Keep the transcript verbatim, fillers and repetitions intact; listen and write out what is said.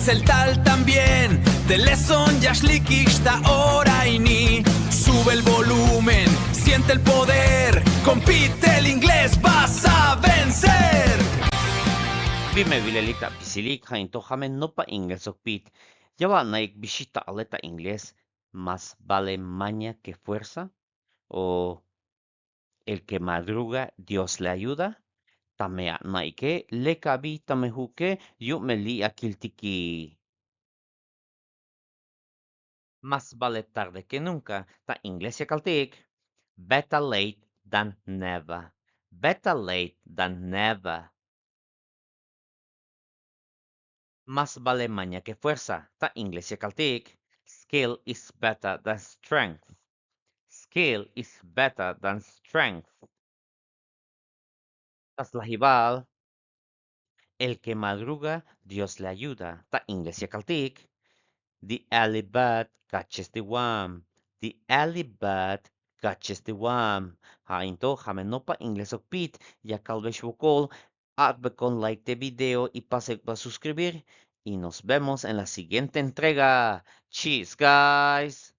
El tal también, te lesson ya xlikix ta ora ini. Sube el volumen, siente el poder, con Pete el inglés vas a vencer. Bi me bilelik ta apisilik, ja' in to ja' me nopa inglés sok Pete. Ya ba ana'ik bi xi ta ale ta inglés: más vale maña que fuerza, o el que madruga, Dios le ayuda. Tame ana'ike, lek abi, tame ju'uke, yu'un me li' ya kiltiki. Más vale tarde que nunca, ta inglés ya kaltik: better late than never. Better late than never. Más vale maña que fuerza, ta inglés ya kaltik: skill is better than strength. Skill is better than strength. Ta slajibal: el que madruga, Dios le ayuda, ta inglés ya kaltik: the early bird catches the worm. The early bird catches the worm. Ja' in to ja' me nopa inglés sok Pete ya kalbex wokol. Ak'be kon like te video y pase ba suscribir. Y nos vemos en la siguiente entrega. Cheers, guys.